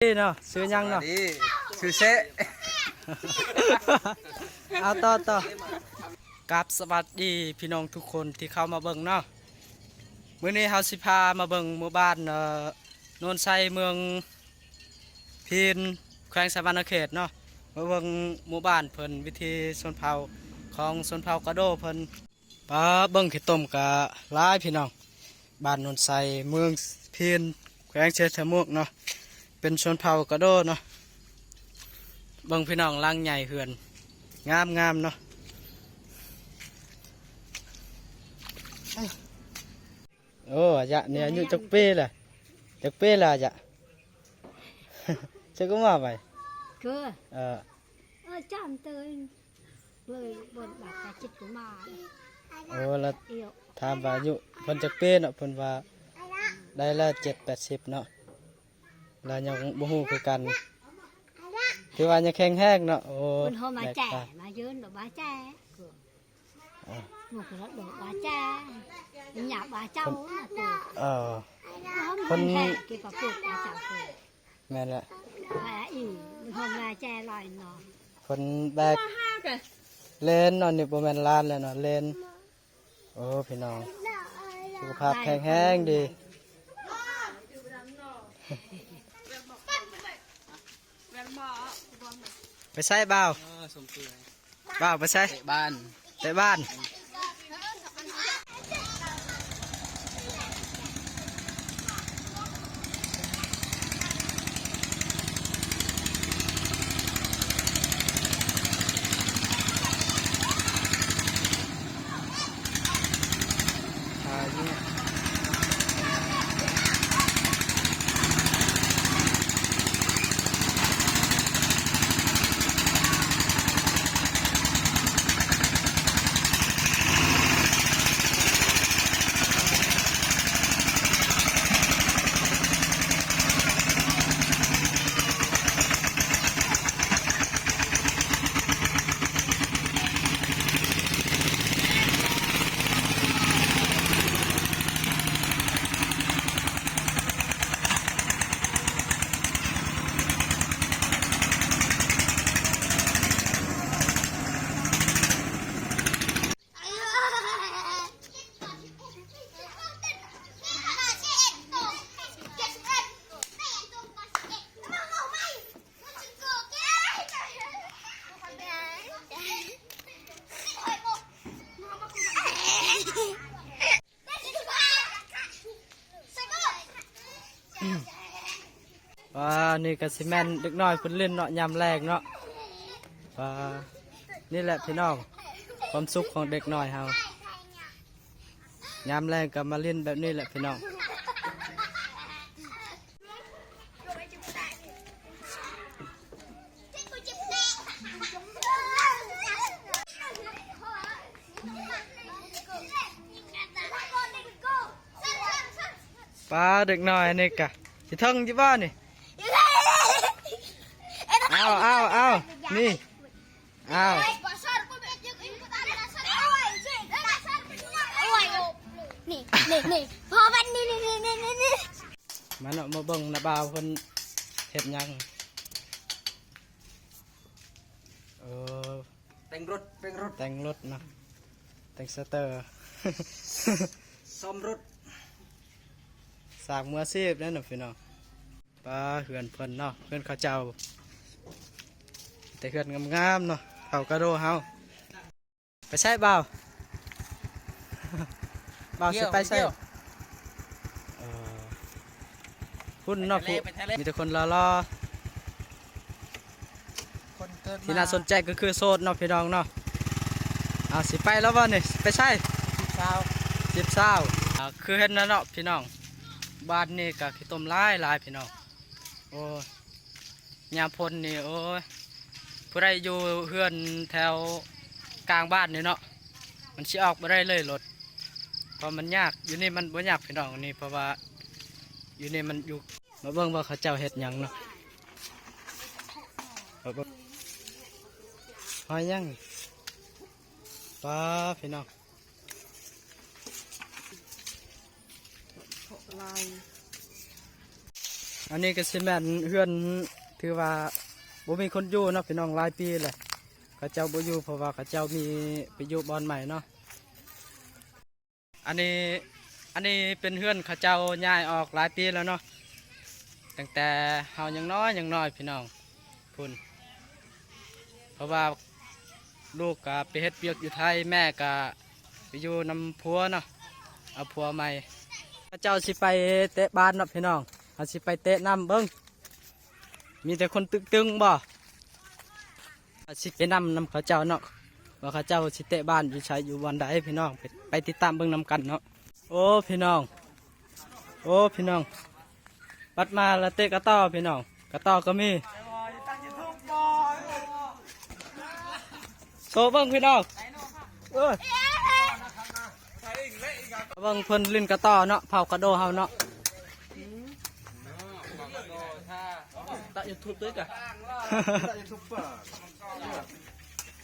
ເນາະ ຊື່ຫຍັງເນາະ? ສະບາຍດີ ຊື່ເຊ. ເອົາ ຕໍ່ ຕໍ່. ກາບສະຫວັດດີພີ່ນ້ອງທຸກຄົນທີ່ເຂົ້າມາເບິ່ງເນາະ. ມື້ນີ້ເຮົາຊິພາມາເບິ່ງໝູ່ບ້ານ ເອີ ໂນນໄຊ ເມືອງພີນ ແຂວງສະຫວັນນະເຂດເນາະ. ມາເບິ່ງໝູ່ບ້ານເພິ່ນ ວິຖີຊົນເຜົ່າຂອງຊົນເຜົ່າກະໂດເພິ່ນ. ປາ ເບິ່ງຂີ້ຕົມກະຫຼາຍພີ່ນ້ອງ. ບ້ານໂນນໄຊ ເມືອງພີນ ແຂວງໄຊຍະສະໝູດເນາະ. ເປັນຊົນເຜົ່າກະໂດເນາະ. ເບິ່ງພີ່ນ້ອງ ຫຼັງໃຫຍ່ເຮືອນ ງາມໆເນາະ. ໂອ້ ອາຍະນີ້ອາຍຸຈັກປີລະ? ຈັກປີລະອາຍະ? ຈັກກະມາໄປ? ຄື ເອີ ເອີ ຈຳເຕີຍ ເລີຍບໍ່ບາດກະຈິດມາ. ໂອ້ ລະຖາມວ່າອາຍຸເພິ່ນຈັກປີເນາະ? ເພິ່ນວ່າໄດ້ລະເຈັດແປດສິບເນາະ. ລະຍັງບໍ່ຮູ້ຄືກັນ ຖືວ່າຍັງແຂງແຮງເນາະ. ໂອ້ ເພິ່ນເຮົາມາແຈ ມາຢືນດອກບາແຈ. ເອີ ໝູ່ກະໂດດບາແຈ ຍາບາເຈົ້າ. ເອີ ເພິ່ນ ແມ່ນລະ ເພິ່ນແບກເລນເນາະ. ນີ້ບໍ່ແມ່ນຫຼານແລ້ວເນາະ ເລນ. ໂອ້ ພີ່ນ້ອງ ສຸຂະພາບແຂງແຮງດີ. ໄປໃສບ່າວ? ເອີ ສົມເປີຍ ບ່າວໄປໃສ? ເຕະບານ ເຕະບານ. ອ່າ ນີ້ກະຊິແມ່ນເດັກນ້ອຍເພິ່ນຫຼິ້ນເນາະ ຍາມແລງເນາະ. ອ່າ ນີ້ແຫຼະພີ່ນ້ອງ ຄວາມສຸກຂອງເດັກນ້ອຍເຮົາ ຍາມແລງກະມາຫຼິ້ນແບບນີ້ແຫຼະພີ່ນ້ອງ. ປາ ເດັກນ້ອຍອັນນີ້ກະຊິເຖິງຢູ່ບໍ່ນີ້? ເອົາ ເອົາ ເອົາ ນີ້ ອ້າວ ນີ້ ນີ້ ນີ້ ພໍມັນ ນີ້ ນີ້ ນີ້ ນີ້ ນີ້ ມາເນາະ ມາເບິ່ງນ້າບ່າວເພິ່ນເຮັດຫຍັງ. ເອີ ແຕ່ງລົດ ແຕ່ງລົດ ແຕ່ງລົດເນາະ ແຕ່ງສະເຕີ ສ້ອມລົດ ຊ່າງມືອາຊີບເດ້ເນາະພີ່ນ້ອງ. ປາ ເຮືອນເພິ່ນເນາະ ເຮືອນເຂົາເຈົ້າ ແຕ່ເຮືອນງາມໆເນາະ ເຜົ່າກະໂດເຮົາ. ໄປໃສບ່າວ? ບ່າວຊິໄປໃສ? ເອີ ພຸ້ນເນາະ ໄປທະເລ ພຸ້ນ ໄປທະເລ ມີແຕ່ຄົນຫຼໍ່ໆ. ຄົນເກີດມາ ທີ່ໜ້າສົນໃຈກໍຄືໂສດເນາະພີ່ນ້ອງເນາະ. ເອົາ ຊິໄປແລ້ວບໍ່ນີ້? ຊິໄປໃສ? ຈີບສາວ ຈີບສາວ. ອ່າ ຄືເຫັນນະເນາະພີ່ນ້ອງ ບ້ານນີ້ກະຂີ້ຕົມຫຼາຍໆພີ່ນ້ອງ. ໂອ້ ຍາມຝົນນີ້ ໂອ້ຍ ຜູ້ໃດຢູ່ເຮືອນແຖວກາງບ້ານນີ້ເນາະ ມັນຊິອອກບໍ່ໄດ້ເລີຍລົດ ເພາະມັນຍາກ. ຢູ່ນີ້ມັນບໍ່ຍາກພີ່ນ້ອງນີ້ ເພາະວ່າຢູ່ນີ້ມັນຢູ່ ມາເບິ່ງວ່າເຂົາເຈົ້າເຮັດຫຍັງເນາະ. ມາເບິ່ງ ຫອຍຫຍັງ? ປາ ພີ່ນ້ອງ ເພາະລາວ ອັນນີ້ກໍຊິແມ່ນເຮືອນ ຖືວ່າບໍ່ມີຄົນຢູ່ເນາະພີ່ນ້ອງ ຫຼາຍປີແລ້ວ ເຂົາເຈົ້າບໍ່ຢູ່ ເພາະວ່າເຂົາເຈົ້າມີໄປຢູ່ບ່ອນໃໝ່ເນາະ. ອັນນີ້ ອັນນີ້ເປັນເຮືອນເຂົາເຈົ້າຍ້າຍອອກຫຼາຍປີແລ້ວເນາະ ຕັ້ງແຕ່ເຮົາຍັງນ້ອຍ ຍັງນ້ອຍພີ່ນ້ອງ ພຸ້ນ ເພາະວ່າລູກກະໄປເຮັດວຽກຢູ່ໄທ ແມ່ກະໄປຢູ່ນຳຜົວເນາະ ເອົາຜົວໃໝ່. ເຂົາເຈົ້າຊິໄປເຕະບານເນາະພີ່ນ້ອງ ເຮົາຊິໄປເຕະນຳເບິ່ງ ມີແຕ່ຄົນຕຶງໆບໍ່? ເຮົາຊິໄປນຳ ນຳເຂົາເຈົ້າເນາະ ວ່າເຂົາເຈົ້າຊິເຕະບານຢູ່ໃສ ຢູ່ບ່ອນໃດພີ່ນ້ອງ ໄປ ໄປຕິດຕາມເບິ່ງນຳກັນເນາະ. ໂອ້ ພີ່ນ້ອງ ໂອ້ ພີ່ນ້ອງ ປັດມາລະເຕະກະຕໍ້ພີ່ນ້ອງ ກະຕໍ້ກໍມີ ໂຊເບິ່ງພີ່ນ້ອງ ເອີ ເບິ່ງເພິ່ນຫຼິ້ນກະຕໍ້ເນາະ ເຜົ່າກະໂດເຮົາເນາະ.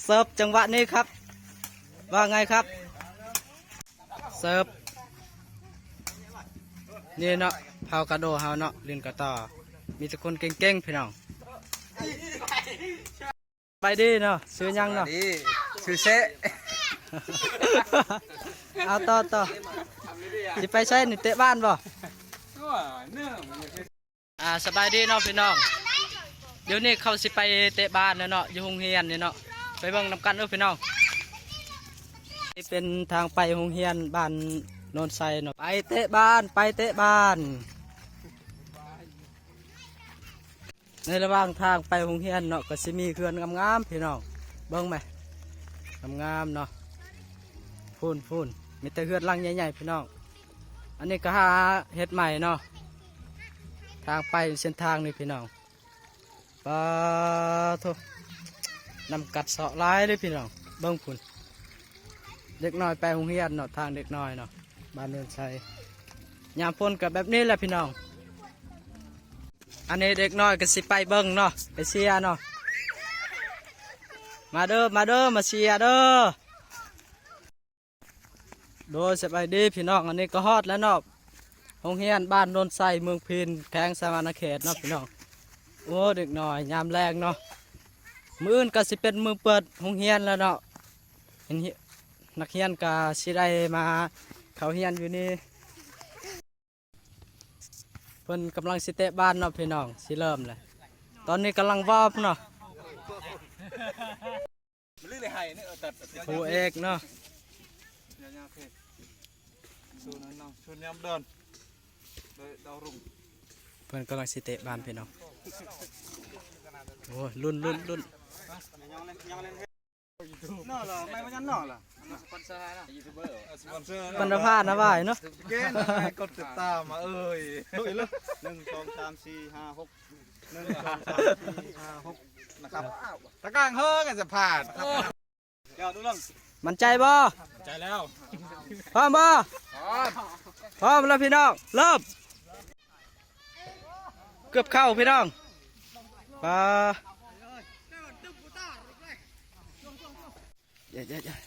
ເສີບຈັງຫວະນີ້ຄັບ ວ່າໄງຄັບ ເສີບ ນີ້ເນາະ ເຜົ່າກະໂດເຮົາເນາະ ຫຼິ້ນກະຕໍ້ ມີແຕ່ຄົນເກັ່ງໆ ພີ່ນ້ອງ. ສະບາຍດີເນາະ ຊື່ຫຍັງເນາະ? ສະບາຍດີ ຊື່ເຊະ. ເອົາ ຕໍ່ ຕໍ່ ຊິໄປໃສນີ້ ເຕະບານບໍ່? ອ່າ ສະບາຍດີເນາະພີ່ນ້ອງ ດຽວນີ້ເຂົາຊິໄປເຕະບານແລ້ວເນາະ ຢູ່ໂຮງຮຽນນີ້ເນາະ ໄປເບິ່ງນຳກັນເດີ້ພີ່ນ້ອງ. ນີ້ເປັນທາງໄປໂຮງຮຽນບ້ານໂນນໄຊເນາະ ໄປເຕະບານ ໄປເຕະບານ. ໃນລະຫວ່າງທາງໄປໂຮງຮຽນເນາະ ກໍຊິມີເຮືອນງາມໆ ພີ່ນ້ອງ ເບິ່ງແມະ ງາມໆເນາະ ພຸ້ນໆ ມີແຕ່ເຮືອນຫຼັງໃຫຍ່ໆ ພີ່ນ້ອງ. ອັນນີ້ກໍຫາເຮັດໃໝ່ເນາະ ທາງໄປເສັ້ນທາງນີ້ພີ່ນ້ອງ ປາໂທ້ ນ້ຳກັດເຊາະຫຼາຍເດ້ພີ່ນ້ອງ ເບິ່ງພຸ້ນ ເດັກນ້ອຍໄປໂຮງຮຽນເນາະ ທາງເດັກນ້ອຍເນາະ ບ້ານໂນນໄຊ ຍາມຝົນກໍແບບນີ້ແຫຼະພີ່ນ້ອງ. ອັນນີ້ເດັກນ້ອຍກໍຊິໄປເບິ່ງເນາະ ໄປເຊຍເນາະ ມາເດີ້ ມາເດີ້ ມາເຊຍເດີ້. ໂດຍ ສະບາຍດີພີ່ນ້ອງ ອັນນີ້ກໍຮອດແລ້ວເນາະ ໂຮງຮຽນບ້ານໂນນໄຊ ເມືອງພີນ ແຂວງສະຫວັນນະເຂດເນາະພີ່ນ້ອງ. ໂອ້ ເດັກນ້ອຍຍາມແລງເນາະ ມື້ອື່ນກໍຊິເປັນມື້ເປີດໂຮງຮຽນແລ້ວເນາະ ເຫັນ ນັກຮຽນກໍຊິໄດ້ມາເຂົ້າຮຽນຢູ່ນີ້. ເພິ່ນກຳລັງຊິເຕະບານເນາະພີ່ນ້ອງ ຊິເລີ່ມແລ້ວ ຕອນນີ້ກຳລັງວອມເນາະ ຄູເອກເນາະ ເພິ່ນກຳລັງຊິເຕະບານພີ່ນ້ອງ. ໂອ້ຍ ລຸ້ນ ລຸ້ນ ລຸ້ນ. ບັນດາພານນະຫວາຍເນາະ ເກນ ກົດຕິດຕາມມາເອີຍ ໜຶ່ງ ສອງ ສາມ ສີ່ ຫ້າ ຫົກ ໜຶ່ງ ສອງ ສາມ ສີ່ ຫ້າ ຫົກ ນະຄັບ ຕະກາງເຮີກັນຈະພາດ ໝັ້ນໃຈບໍ່? ໝັ້ນໃຈແລ້ວ ພ້ອມບໍ່? ພ້ອມ ພ້ອມແລ້ວພີ່ນ້ອງ ເລີ່ມ. ເກືອບເຂົ້າພີ່ນ້ອງ ປາ ເຢ້ໆ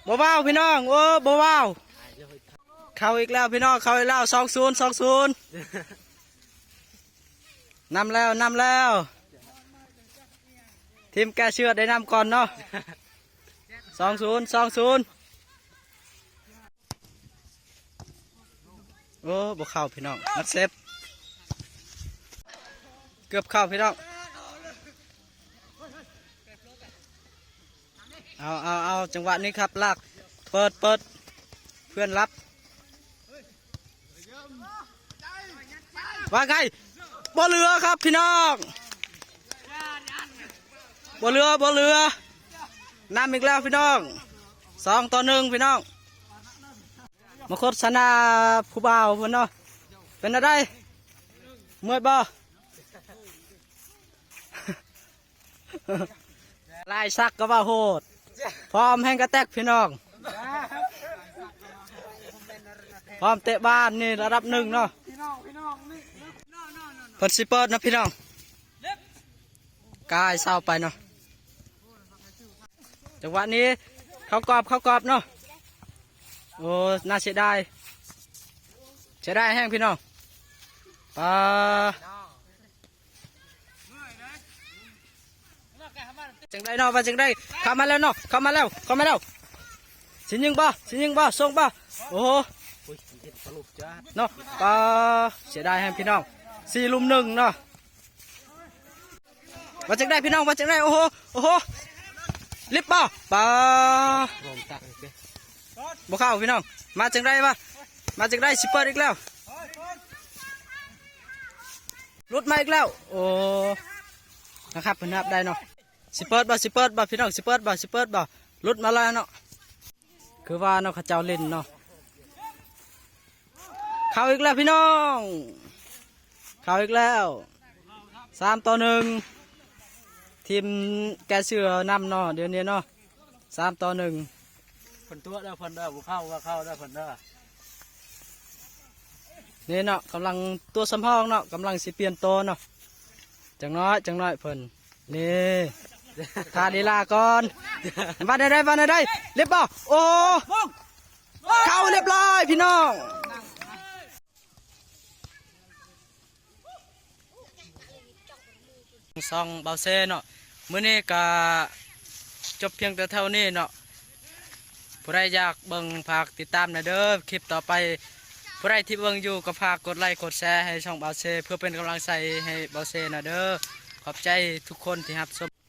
ໆ ບໍ່ເວົ້າພີ່ນ້ອງ ໂອ້ ບໍ່ເວົ້າ. ເຂົ້າອີກແລ້ວພີ່ນ້ອງ ເຂົ້າອີກແລ້ວ ສອງສູນ ສອງສູນ ນຳແລ້ວ ນຳແລ້ວ ທີມແກ້ເຊືອດໄດ້ນຳກ່ອນເນາະ ສອງສູນ ສອງສູນ. ໂອ້ ບໍ່ເຂົ້າພີ່ນ້ອງ ນັກເຊບ ເກືອບເຂົ້າພີ່ນ້ອງ. ເອົາ ເອົາ ເອົາ ຈັງຫວະນີ້ຄັບ ລາກ ເປີດ ເປີດ ເພື່ອນລັບ ວ່າໄງ ບໍ່ເຫຼືອຄັບພີ່ນ້ອງ ບໍ່ເຫຼືອ ບໍ່ເຫຼືອ ນຳອີກແລ້ວພີ່ນ້ອງ ສອງຕໍ່ໜຶ່ງພີ່ນ້ອງ. ມາໂຄສະນາຜູ້ບ່າວເພິ່ນເນາະ ເປັນແນວໃດ ເມື່ອຍບໍ່? ລາຍສັກກໍວ່າໂຫດ ພ້ອມແຮງກະແຕັກພີ່ນ້ອງ ພ້ອມເຕະບານນີ້ລະດັບໜຶ່ງເນາະ. ເພິ່ນຊິເປີດເນາະພີ່ນ້ອງ ກາຍເສົາໄປເນາະ. ຈັງຫວະນີ້ເຂົ້າກອບ ເຂົ້າກອບເນາະ. ໂອ້ ໜ້າເສຍດາຍ ເສຍດາຍແຮງພີ່ນ້ອງ. ປາ ຈັ່ງໃດເນາະ ວ່າຈັ່ງໃດ? ເຂົ້າມາແລ້ວເນາະ ເຂົ້າມາແລ້ວ ເຂົ້າມາແລ້ວ. ຊິຍິງບໍ່ ຊິຍິງບໍ່ ສົ່ງບໍ່? ໂອ້ໂຫ ເນາະ. ປາ ເສຍດາຍແຮງພີ່ນ້ອງ ສີ່ລຸມໜຶ່ງເນາະ. ວ່າຈັ່ງໃດພີ່ນ້ອງ ວ່າຈັ່ງໃດ? ໂອ້ໂຫ ໂອ້ໂຫ ລິບບໍ່? ປາ ບໍ່ເຂົ້າພີ່ນ້ອງ. ມາຈັ່ງໃດວະ ມາຈັ່ງໃດ? ຊິເປີດອີກແລ້ວ ຫຼຸດມາອີກແລ້ວ. ໂອ້ ນະຄັບ ເພິ່ນຮັບໄດ້ເນາະ. ຊິເປີດບໍ່ ຊິເປີດບໍ່ພີ່ນ້ອງ ຊິເປີດບໍ່ ຊິເປີດບໍ່? ຫຼຸດມາແລ້ວເນາະ. ຄືວ່າເນາະ ເຂົາເຈົ້າຫຼິ້ນເນາະ. ເຂົ້າອີກແລ້ວພີ່ນ້ອງ ເຂົ້າອີກແລ້ວ ສາມຕໍ່ໜຶ່ງ. ທີມແກ່ເສືອນຳເນາະ ດຽວນີ້ເນາະ ສາມຕໍ່ໜຶ່ງ. ເພິ່ນຕົວະເດີ ເພິ່ນເດີ ບໍ່ເຂົ້າວ່າເຂົ້າເດີ ເພິ່ນເດີ. ນີ້ເນາະ ກຳລັງຕົວສຳຮອງເນາະ ກຳລັງຊິປ່ຽນໂຕເນາະ. ຈັກໜ້ອຍ ຈັກໜ້ອຍເພິ່ນ ນີ້ ທ່າລີລາກ່ອນ. ວ່າແນວໃດ ວ່າແນວໃດ? ເລັບບໍ່? ໂອ້ ເຂົ້າລຽບຮ້ອຍພີ່ນ້ອງ. ຊ່ອງເບົາເຊເນາະ ມື້ນີ້ກະຈົບພຽງແຕ່ເທົ່ານີ້ເນາະ. ຜູ້ໃດຢາກເບິ່ງຝາກຕິດຕາມແດ່ເດີ ຄລິບຕໍ່ໄປ. ຜູ້ໃດທີ່ເບິ່ງຢູ່ກໍຝາກກົດໄລກົດແຊໃຫ້ຊ່ອງເບົາເຊ ເພື່ອເປັນກຳລັງໃຈໃຫ້ເບົາເຊນະເດີ. ຂອບໃຈທຸກຄົນທີ່ຮັບຊົມ.